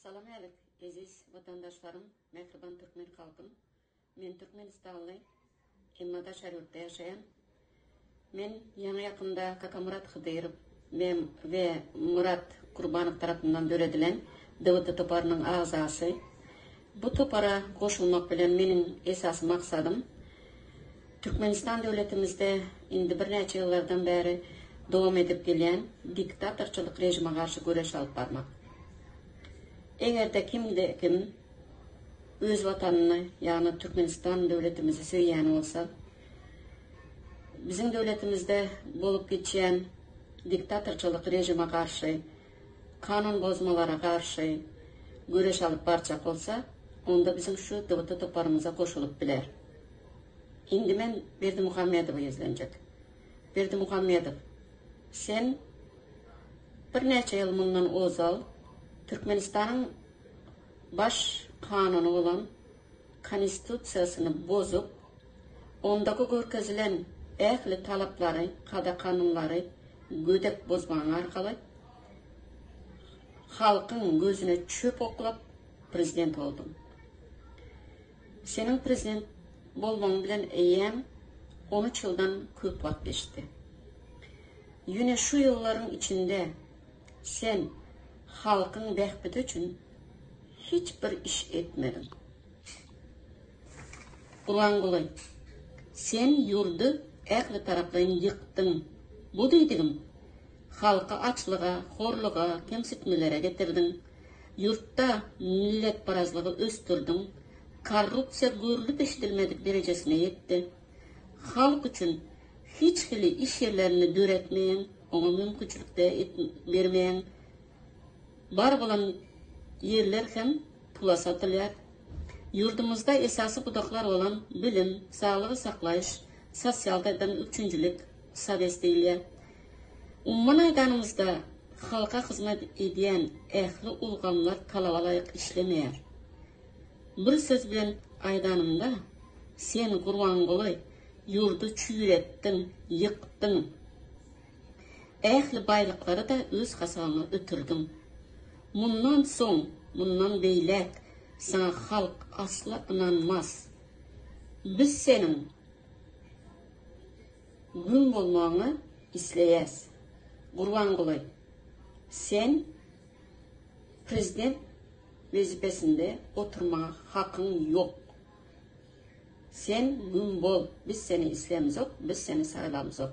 Salam älik, eziz watandaşlarym, mähriban türkmen halkym. Men türkmenistanly, emma daşary ýurtda ýaşaýan. Men ýaňy ýakynda Kakamyrat Hydyrow we Myrat Gurbanow tarapyndan döredilen DWT toparynyň agzasy. Bu topara goşulmak bilen meniň esasy maksadym Türkmenistan döwletimizde indi birnäçe ýyllardan bäri dowam edip gelýän diktatorçylyk režime garşy göreş alyp barmak. Eger-de kimde-kim öz Watanyny, ýagny Türkmenistan döwletimizi söýýän bolsa, biziň döwletimizde bolup geçýän diktatorçylyk režime garşy, kanun bozmalara garşy göreş alyp barjak bolsa, onda biziň şu DWT toparymyza goşulyp biler. Indi men Berdimuhamedowa ýüzlenjek. Berdimuhamedow, sen birnäçe ýyl mundan ozal Türkmenistanyň Baş kanuny bolan Konstitusiýasyny bozup, ondaky görkezilen ähli talaplary, kada-kanunlary gödek bozmagyň arkaly halkyň gözüne çöp oklap prezident bolduň. Seniň prezident bolmagyň bilen eýýäm on üç ýyldan köp wagt geçdi. Ýöne şu ýyllaryň içinde sen halkyň bähbidi üçin hiç bir iş etmediň. Gurbanguly, sen ýurdy ähli taraplaýyn ýykdyň. Bu diýdigim, halky açlyga, horluga, kemsitmelere getirdiň. Ýurtda milletparazlygy ösdürdiň, korrupsiýa görlüp-eşidilmedik derejesine ýetdi. Halk üçin hiç hili iş ýerlerini döretmeýäň, oňa mümkinçilik-de bermeýäň. Bar bolan ýerler hem pula satylýar. Ýurdumyzda esasy pudaklar bolan bilim, saglygy saklaýyş, sosial taýdan üpjünçilik, sowes diýilýär. Umuman aýdanymyzda, halka hyzmat edýän ähli ulgamlar talaba laýyk işlemeýär. Bir söz bilen aýdanymda, sen Gurbanguly ýurdy çüýretdiň, ýykdyň. Ähli baýlyklary-da öz hasabyňa ötürdiň. Mundan soň, mundan beýläk saňa halk asla ynanmaz. Biz seniň Güm bolmagyňy isleýäs. Gurbanguly, sen prezident wezipesinde oturmaga hakyň ýok. Sen güm bol, biz seni islämzok, biz seni saýlamzok.